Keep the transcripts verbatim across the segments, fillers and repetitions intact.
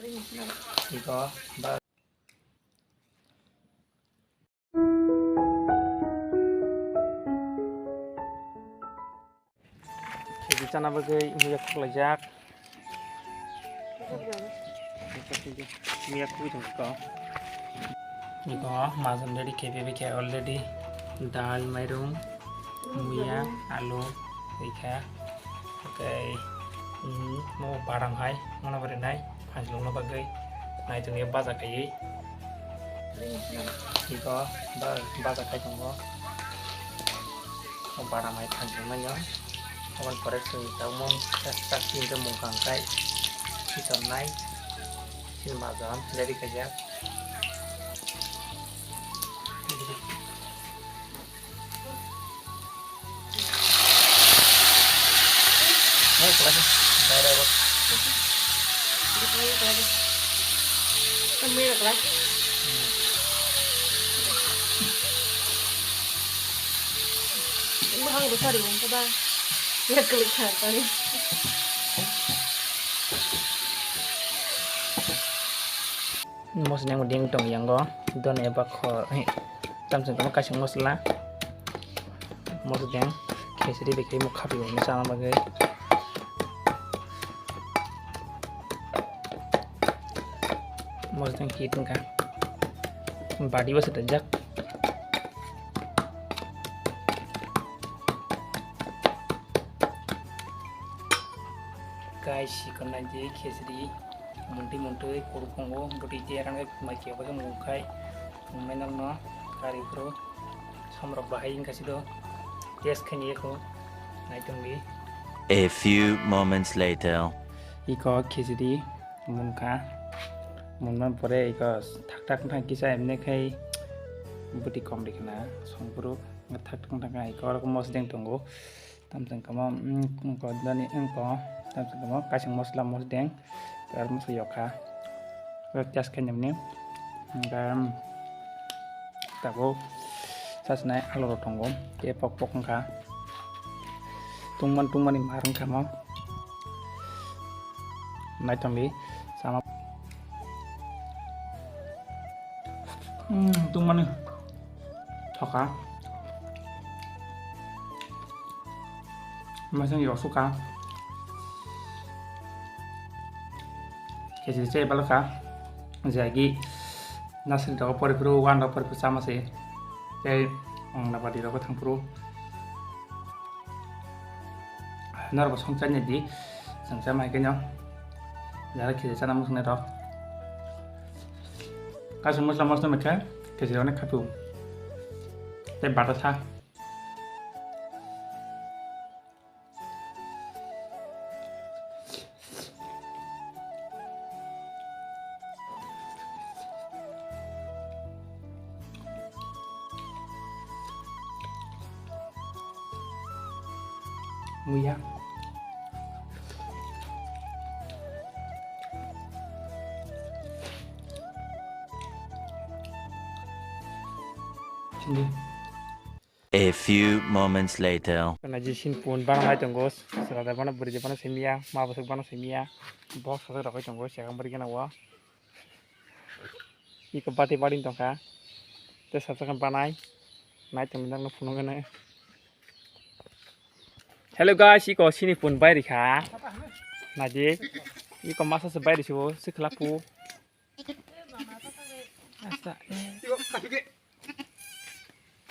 Iko ba. Khechi chana bagwi muya khuklaijak. Muya khugwi tongkha. Iko majan ready khe bebekhe already. Dal, mairung, muya, alu, rikha. Tei, mm, mo baram hai, mono bwrwi nai, phanslokno bagwi, nai tongwi baja khaiwi. Iko, ba-, baja khai tongo. O baram hai phanslok nai no. Aboni pore chwng tabukmung tak, tak, chini mung kang khai, chiton nai, chini baja ready khaijak. Mosla yang ding tong yang go, don eba kho, eh, tamsong tamo kaising mosla, mosla deng, khesri bai khe mokha bai chana bagwi, mosla deng khe tongkha, badi bo se dajak. Guys, sikon nai di khesri. Muntui muntui kuruk tongo, bwtwi tei rang bai kebo khe mung khai, mung nai nokno kari phuru samrok bahai wngkha sido test khaini ekho nai tongdi. A few moments later. Iko khichdi munkha, munmani pore iko thak thak wngkha kisa emne khai bwtwi kom rikna songphuru thak thak wngkha iko oro mosdeng tongo. Tamsong kamo, mm, kodani, mm, ko, tamsong kamo, kaising mosla, mosdeng, tei mosla yokha. Tei test khainani, hingkhe, mm, tabuk, sasinai alu rok tongo, tei pok pok wngkha. Tungman, tungmani mar wngkha mo. Naitongdi, sama. Hmm, tungmani thoka. Masing yok suka. Kesi se balaka. Jagi nasri rok pori phuru, wan rok pori phuru sama se. Tei ang napadi rok thang phuru. Norok song chani di, song chama hai khe no. Jara khiri chana muchung nai rok. Kaisa mosla mosla mai khe, khiri rok ni khapu. Tei bata sa. Muya. Sini. A few moments later. Kana ji sin pun bana hai tongo, sera da bana bwrwi bana simiya, ma bwswk bana simiya, box sa rok tongo, sega bwrwi gana wa. Iko bati bari tongkha, te sa sakha banai, nai tong nang phunuk gana. Hello guys, iko sini pun bai rikha, naji, iko masa se bai risibo, sikhlapu. Asa.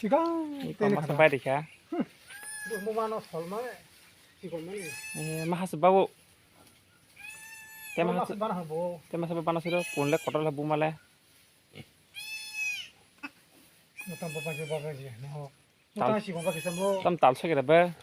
Iko masa bai rikha. Eh, mahas bawo. Te mahas, te mahas bana siro, punle kotor la bumale. Tam tal sagi rebe.